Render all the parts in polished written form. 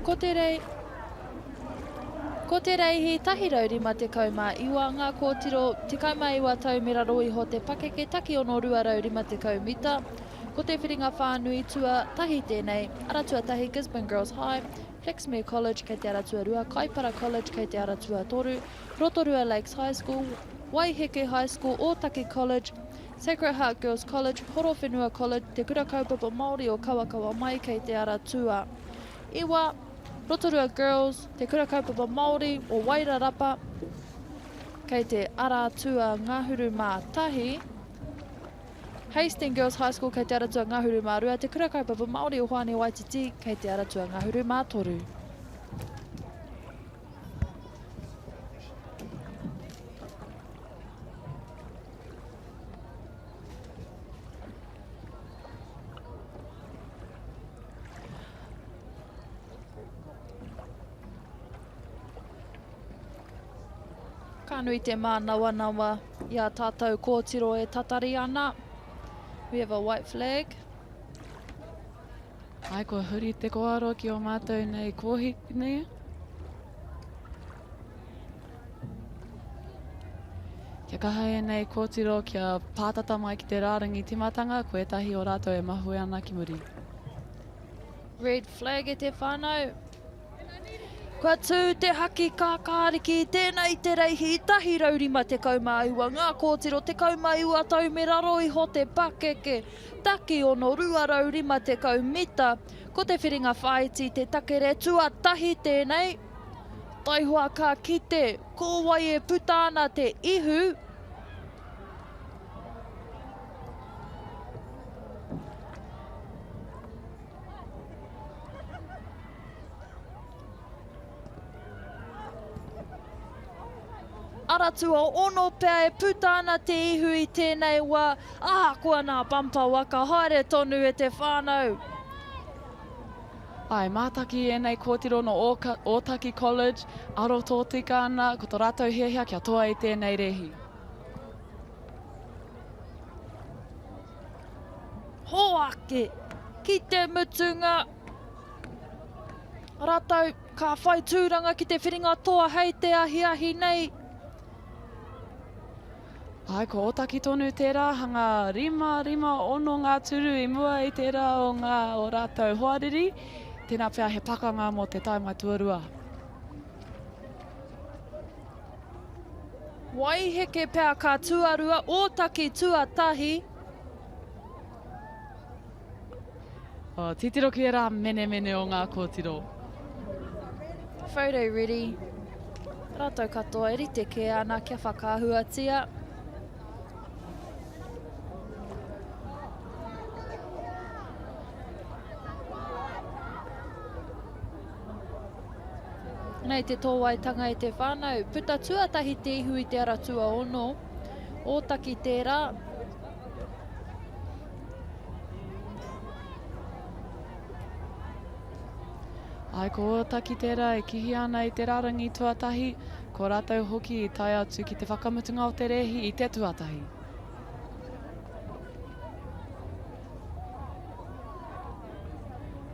Ko te rei, ko te reihi 159 ngā kōtiro, 19 tau me raro iho te pakeke takiono 250 mita. Ko te whiringa whānui tua tahi tēnei, ara tuatahi Gisborne Girls High, Flaxmere College kei te ara tuarua, Kaipara College kei te ara tuatoru, Rotorua Lakes High School, Waiheke High School, Ōtaki College, Sacred Heart Girls College, Horowhenua College, Te Kura Kaupapa Māori o Kawakawa Mai kei te ara tua. Iwa, Rotorua Girls, Te Kura Kaupapa Māori o Wairarapa kei te ara tua ngahuru mā tahi. Hastings Girls High School kei te ara tua ngahuru mā rua, Te Kura Kaupapa Māori o Hoani Waititi kei te ara tua ngahuru mā toru. Ka nui te mānawanawa i a tātou kōtiro e tatari ana. We have a white flag. Ai, kua huri te kōaro ki ō mātou nei kōhine. Kia kaha ēnei kōtiro kia pātata mai ki te rārangi tīmatanga, ko ētahi o rātou e mahue ana ki muri. Red flag e te whānau. Kua tū te haki kākāriki, tēnā i te reihi, 159 ngā kōtiro, 19 tau me raro iho te pakeke, taki ono 250 mita. Ko te whiringa whāiti te takere tuatahi tēnei. Taihoa ka kite ko wai e puta ana te ihu. Ara tuaono pea e puta ana te ihu i tēnei wā, ahakoa nā Bumper Waka haere tonu e te whānau. Āe, mātaki ēnei kōtiro nō Ōtaki College, aro tōtika ana, ko to rātou hiahia kia toa i tēnei rēhi. Hoake ki te mutunga. Ratou ka whai tūranga ki te whiringa toa hei te ahiahi nei. Āe, ko Ōtaki tonu tērā, hanga rima, rima, ono ngā turu i mua i tērā o ngā o rātou hoariri. Tēnā pea he pakanga mō te taima tuarua. Waiheke pea ka tuarua, Ōtaki tuatahi. Oh, titiro ki ērā menemene o ngā kōtiro. Photo ready. Rātou katoa e rite kē ana kia whakaahuatia. Nei te tōwaitanga e te whānau. Puta tuatahi te ihu i te ara tuaono. Ōtaki tērā. Āe, ko Ōtaki tērā e kihi ana i te rārangi tuatahi, ko rātou hoki i tae atu ki te whakamutunga o te rēhi i te tuatahi.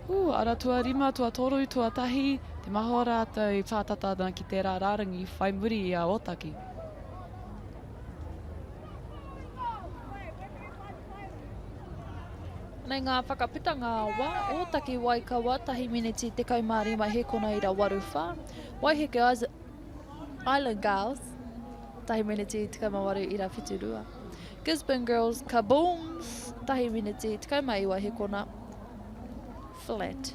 Ū, ara tuarima, tuatoru, tuatahi, te maha o rātou i pātata ana ki tērā rārangi whai muri i a Ōtaki. Nei ngā whakaputanga wā, Ōtaki Waikawa, tahi miniti 15 hēkona ira waru whā, Waiheke Island Girls, tahi miniti 18 ira whitu rua, Gisborne Girls Kabooms, tahi miniti 19 hēkona flat.